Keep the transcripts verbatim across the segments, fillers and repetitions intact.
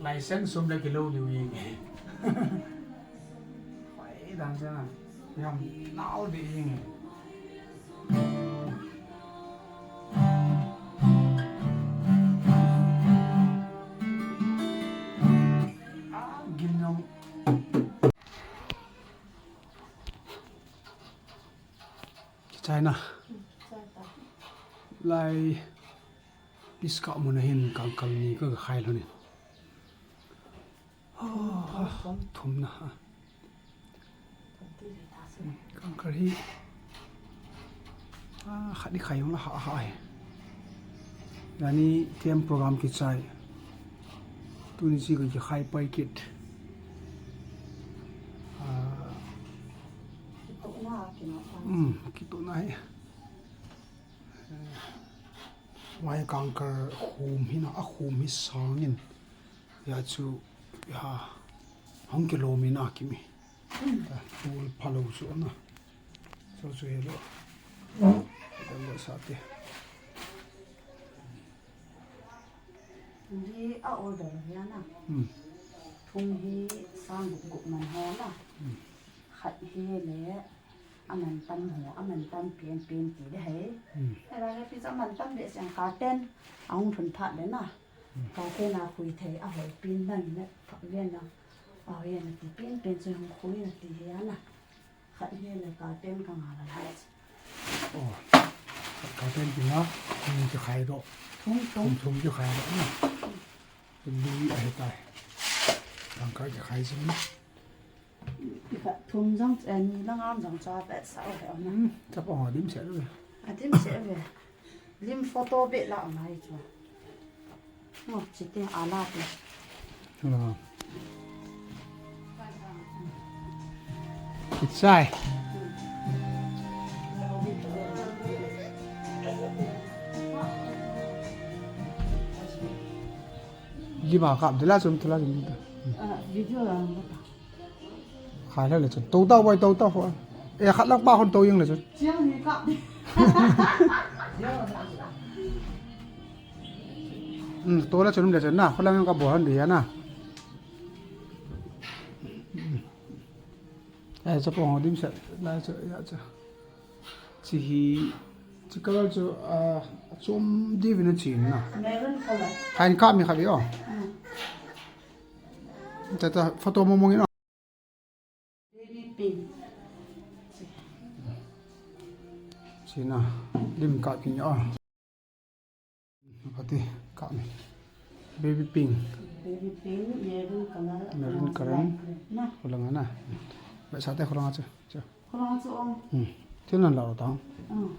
License sum le kilo liu hi. Hoi dan chana. Yam nau de hi. Ah, gin nong. China. Lai. Piska mun a hin kangkal ni ka khai lhonin. Ah, thumna. Kangkal hi. Ah, khat ni khai hung la ha, ha hi. Jani kem program kichai. Tuni chi ka kikhai pai kit. Ah. Kitohna, kinoh. Hmm, kitohna hi. Mai kangkal khum hina, a khum hi sangin. Ya chu, ya, hung kilom in a kimi. Ta, tul phalou chu na. Chu chu hello. Hello sa te. Hi a order hi ana. Hmm. Thum hi sang gup gup man ho na. Hmm. Khat hi le. Aman tam ho, aman tam pen pen ti le hai. Hmm. Era le pi cha man tam le siang ka ten, ahung thun phat le na. Hmm. Ka ten a khui thei a hoi pin na ni na pha ven na. A hoi na ti pen pen chu hung khui na ti he na. Khat he le ka ten ka nga la lai. Oh. Ka ten ti nga, thum kikhai do. Thum, thum. Thum, thum kikhai do na. Lui a he tai. Kangkal kikhai jing na. Ikhat thum jong, eh, ni la ngam jong cha vet sa o he ona. Hmm, chapang ho dim se ve. A dim se ve. Lim photo be la ngai chu. Ngo, chi te a la te. Hello. Kichai. Lima kap de la chun, de la chun. Ah, video la. Khai le le chun. To tao bai, to tao ho. E, khat lang pa hon to jing le chun. Chiang ni ka. Hmm, to le chun le chun na. Kholang ka bo han dia na. E, chapang ho dim se. La chu, ya chu. Chi hi, chi color chu, ah, a chom diu vin a chi na. Maroon color. Kain ka mi kha bi o. Hmm. Tata photo mong mong in o. Baby pink. Chi na, lim ka pin o. Pati ka mi. Baby pink. Baby pink, maroon color. Maroon color. Na. Kholang na. Ba sa te kholang chu. Chu. Kholang chu o. Hmm. Thil nan la tang. Hmm.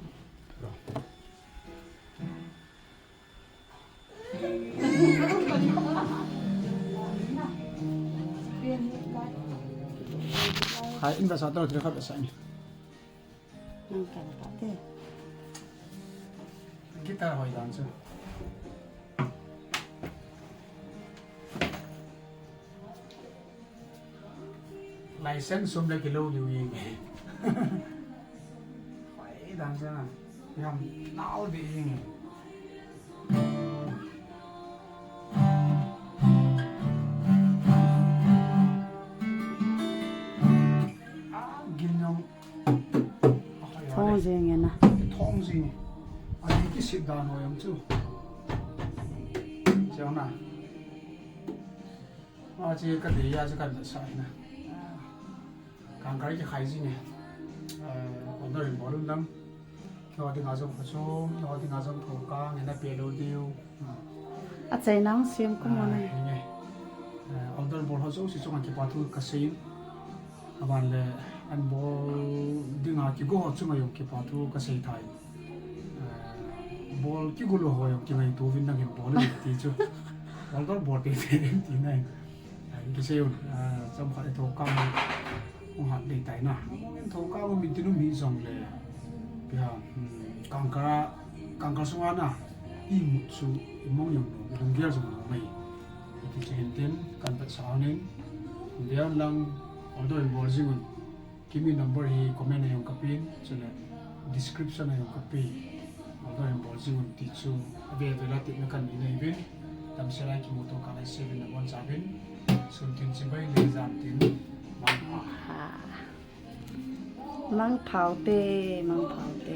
Hai, in ba sa ta thil khat sa in. Nang kan pa te. Guitar hoi dan chu. License sum le kilo liu hi. Hoi dan chana. Yam nau de hi. Ah, gin nong. Thong jing e na. Thong jing. Ani kisit dan ho jong chu. Chang na. A chi ka dei a chu kan sa na. Kangkal kikhai jing e. Ah, order in bol un lang. Keiho dinga jong phachom, keiho dinga jong thokang, ina pe lou diu. Achai nang sem kum mo nai. Ah, nge. Ah, order bol ho jouse chunga kipa thu kasei in. Aban le an bol dinga kigo ho chunga jong kipa thu kasei tai. Ah, bol kigo lou ho jong kingaito uvin nangin bol in ti chu. Order bol teitei in ti nai. Ah, in kisei un, ah, chomkhat i thokang hung hat dei tai na. Hung thokang um in tin um hih jongle. Ipi ham, hmm, kangkal, kangkal sunga na. Imut chu imong jong lou, ilunggel jong lou mai. Hiti chu hin tin, kan vetsah un in. Vea lang, order in bol jing un. Kimi number hi comment a jong kapin, chule description a jong kape. Order in bol jing un ti chu, ave ave la tepna kan nei nahi uvin. Damsel a kimuto kah a seuvin nabonchauvin, sun tin chibai le jan tin mangpha. Mangpha ute, mangpha ute.